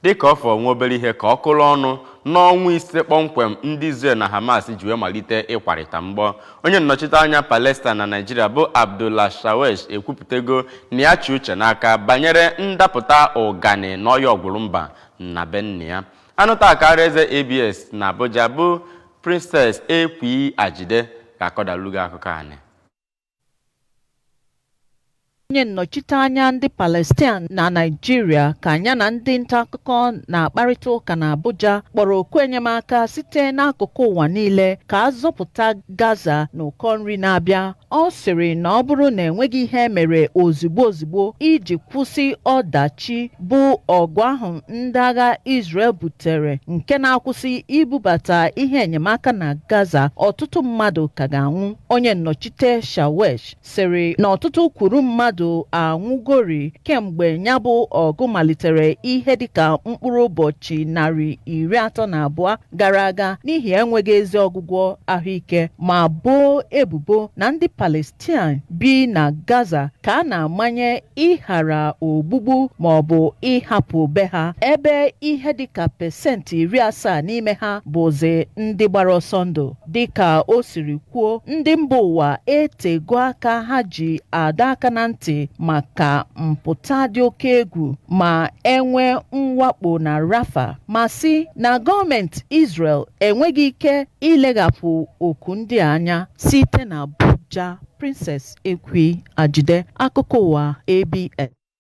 Dịka ọ fọrọ nwa obere ihe ka ọ kụrụ ọnụ n'ọnwa 5 kpọmkwem ndị Israel na Hamas ji wee malite ịkwarịta mgbọ, onye nnọchite anya Palestine na Naịjirịa bụ Abdullah Shawesh ekwupụtago na ya chị uche n'aka banyere ndapụta ụgani na ọya ọgwụrụ mba na be nna ya. Anụta akara eze ABS na Abuja bụ Princess Ekwi Ajide ga-akọdalu gị akụkọ anyị. Onye nnọchiteanya ndị Palestine na Naịjirịa ka ya na ndị nta akụkọ na-akparịta ụka na Abuja kpọrọ oku enyemaka site n'akụkụ ụwa niile ka a zọpụta Gaza na ụkọ nri na-abịa. Ọ sịrị na ọ bụrụ na enweghị ihe mere ozugbo ozugbo iji kwụsị ọdachi bụ ọgụ ahụ ndị agha Israel butere nke na-akwụsị ibubata ihe enyemaka na Gaza, ọtụtụ mmadụ ka ga-anwụ. Onye nnọchite Shawesh sịrị na ọtụtụ kwuru mmadụ anwụgori kemgbe ya bụ ọgụ malitere ihe dịka mkpụrụ ụbọchị 320 gara aga n'ihi enweghị ezi ọgwụgwọ ahụike, ma boo ebubo na ndị Palestine bi na Gaza ka a na-amanye ịghara ogbugbu ma ọ bụ ịhapụ be ha, ebe ihe dịka 70% n'ime ha bụzi ndị gbara ọsọ ndụ. Dịka o siri kwuo, ndị mba ụwa etego aka ha ji adọ aka na ntị maka mpụta dị oke egwu ma enwee mwakpo na Rafa, ma sị na gọọmenti Israel enweghị ike ileghapụ oku ndị a anya. Site na Abuja, Princess Ekwi Ajide, akụkọ ụwa ABS.